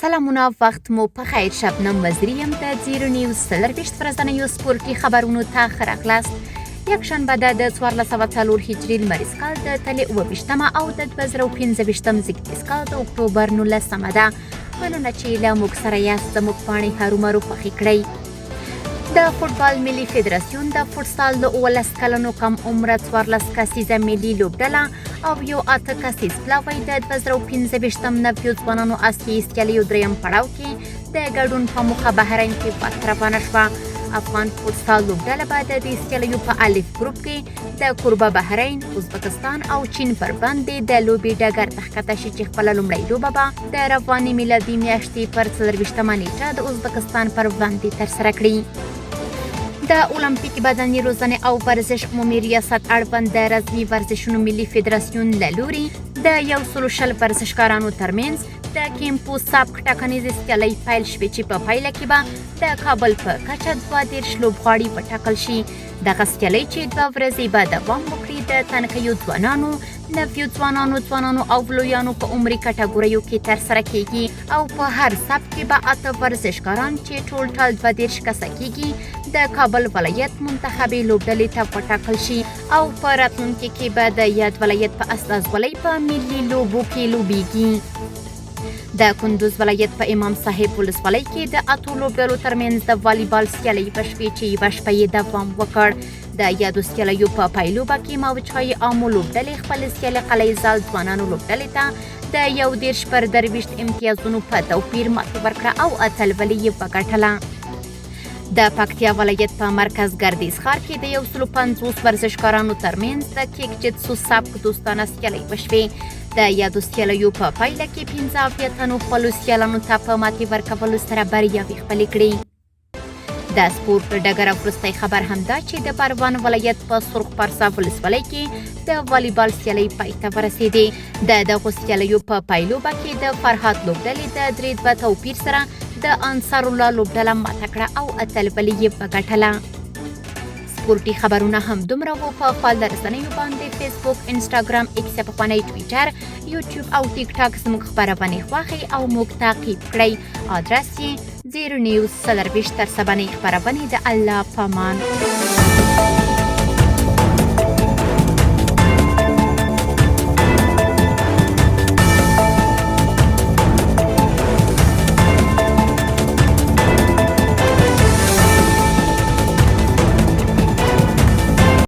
سلامونه، وخت مو په خیر. شبنم وزیري یم، د زیرو نیوز 24 ورځنیو سپورتي خبرونو ته ښه راغلاست. یکشنبه ده د 1404 هجري لمریز کال د تلې 27مه او د 2025 زېږدیز کال د اکتوبر 19مه ده. مننه چې له موږ سره یاست. زموږ پاڼې هرومرو خوښې کړئ. د فوټبال ملي فدراسیون د فوټسال د 17 کلنو کم عمره 14 کسیزه ملي لوبډله او یو 8 کسیز پلاوی د 2025 نویو ځوانانو اسیایي سیالیو دریم پړاو کې د ګډون په موخه بحرین هېواد ته روانه شوه. افغان فوټسال لوبډله به د دې سیالیو په الف ګروپ کې د کوربه بحرین، ازبکستان او چین پر وړاندې د لوبې ډګر ته ښکته شي، چې خپله لومړۍ لوبه به د روانې میلادي میاشتې پر 24مه نیټه د ازبکستان پر وړاندې ترسره کړي. د المپیک بدني روزنې او ورزش عمومي ریاست اړوند د رزمي ورزشونو ملي فدراسیون له لوري د 120 ورزشکارانو ترمنځ د کیمپو سبک ټاکنیزې سیالۍ پیل شوې، چې په پایله کې به د کابل په کچه 32 لوبغاړي وټاکل شي. دغه سیالۍ چې 2 ورځې به دوام وکړي، د تنکیو ځوانانو، نویو ځوانانو، ځوانانو او لویانو په عمري کټګوریو کې ترسره کیږي او په هر سبک کې به 8 ورزشکاران چې ټولټال 32 کسه کیږي د کابل ولایت منتخبې لوبډلې ته وټاکل شي او په راتلونکي کې به د یاد ولایت په استازولۍ په ملي لوبو کې لوبیږي. د کندوز ولایت په امام صاحب ولسوالۍ کې د 8 لوبډلو ترمنځ د والیبال سیالۍ وشوې، چې یوه شپه یې دوام وکړ. د یادو سیالیو په پایلوبه کې موجهای آمو لوبډلې خپلې سیالې قلعه زال ځوانانو لوبډلې ته د 31 پر 23 امتیازونو په توپیر ماتې ورکړه او اتلولي یې وګټله. د پکتیا ولایت په مرکز ګردیز ښار کې د 150 ورزشکارانو ترمنځ د کیک جتسو سبک دوستانه سیالۍ وشوې. د یادو سیالیو په پایله کې 75 تنو خپلو سیالانو ته په ماتې ورکولو سره بریاوې خپلې کړې. د سپورت ډګر وروستی خبر هم دا چې د پروان ولایت په سرخ پارسا ولسوالۍ کې د والیبال سیالۍ پای ته ورسېدې. د دغو سیالیو په پایلوبه کې د فرهاد لوبډلې د 3-2 توپیر سره د انصار الله لوبډله ماته کړه او اتلولي یې وګټله. سپورتي خبرونه هم دومره وو. په خواله رسنیو باندې فیسبوک، انسټاګرام، ایکس پخوانی ټویټر، یوټیوب او ټیک ټاک زموږ خپرونې خوښې او موږ تعقیب کړئ. آدرس یې زیرو نیوز 24. تر سبانۍ خپرونې د الله پامان.